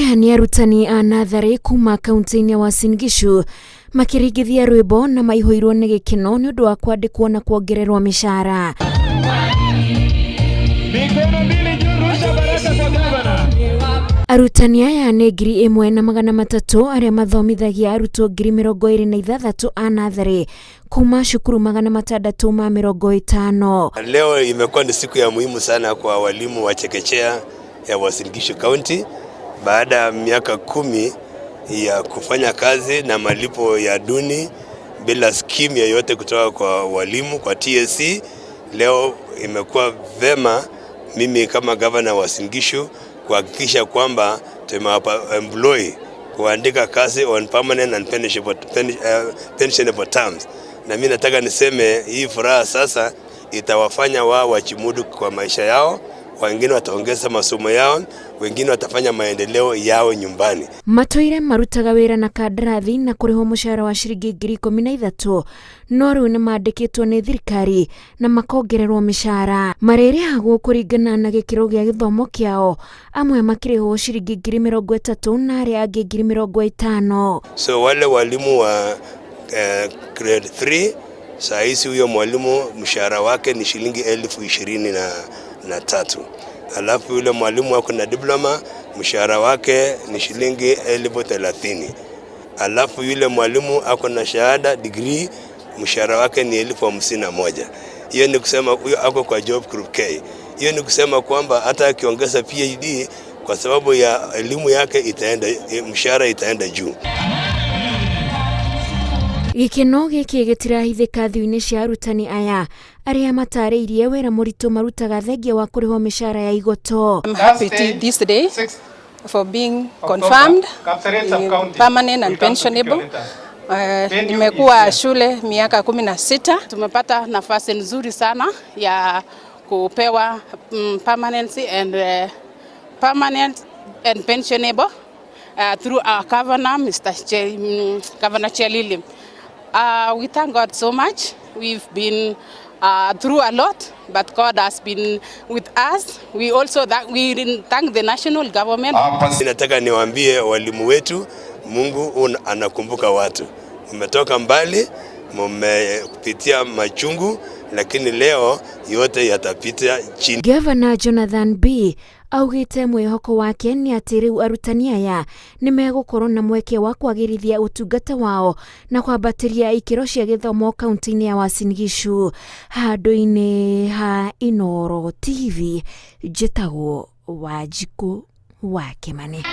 Aya nĩ arutani a natharĩ kuma kaunti-inĩ ya Uasin Gishu makĩringithia rwĩmbo na maihũirwo nĩ gĩkeno nĩ ũndũ wa kwandĩkwo na kuongererwo mĩcara. Mikono mbili juu, rusha baraka kwa gavana. Arutani aya nĩ 1300 arĩa mathomithagia arutwo 26,000 a natharĩ kuma cukuru 650. Leo imekuwa ni siku ya muhimu sana kwa walimu wa chekechea ya Uasin Gishu County baada ya miaka 10 ya kufanya kazi na malipo ya duni bila skimu yoyote kutoka kwa walimu kwa TSC. Leo imekuwa vema mimi kama gavana wa Uasin Gishu kuhakikisha kwamba tumewapa employ kuandika kazi on permanent and pensionable terms. Na mimi nataka niseme hii furaha sasa itawafanya wao wajimudu kwa maisha yao, wengine wataongeza masomo yao, wengine watafanya maendeleo yao nyumbani. Matũire marutaga wĩra na kandarathi na kũrĩhwo mũcara wa ciringi 13,000, no rĩu nĩ mandĩkĩtwo nĩ thirikari na makongererwo mĩcara. Marĩrĩhagwo kũringana na gĩkĩro gĩa gĩthomo kĩao, amwe makĩrĩhwo ciringi 30,000 na arĩa angĩ 50,000. So wale walimu wa grade 3, saa hizi huyo mwalimu mshahara wake ni shilingi 23,000. Alafu yule mwalimu wako na diploma, mshahara wake ni shilingi 30,000. Alafu yule mwalimu ako na shahada degree, mshahara wake ni 51,000. Hiyo ni kusema huyo ako kwa job group K. Hiyo ni kusema kwamba hata akiongeza PhD, kwa sababu ya elimu yake itaenda, mshahara itaenda juu. Gĩkeno gĩkĩ gĩtirahithĩka thiũ-inĩ cia arutani aya arĩa matarĩirie wĩra mũritũ marutaga thengia wa kũrĩhwo mĩcara ya igoto. I'm happy to this day for being confirmed permanent and pensionable. Nimekuwa shule miaka 16. Tumepata nafasi nzuri sana ya kupewa permanent and pensionable through our governor, Mr. Governor Chelilim. We thank God so much. We've been through a lot, but God has been with us. We also that we thank the national government. Nataka niwaambie walimu wetu, Mungu anakumbuka watu. Mmetoka mbali, mmepitia machungu, lakini leo yote yatapita chini. Governor Jonathan Bii augĩte mwĩhoko wake nĩ atĩ rĩu arutani aya nĩ megũkorwo na mweke wa kwagĩrithia ũtungata wao na kwambatĩria ikĩro cia gĩthomo kaunti-inĩ ya Uasin Gishu. Handũ-inĩ ha Inooro TV, njĩtagwo Wanjikũ wa Kĩmani.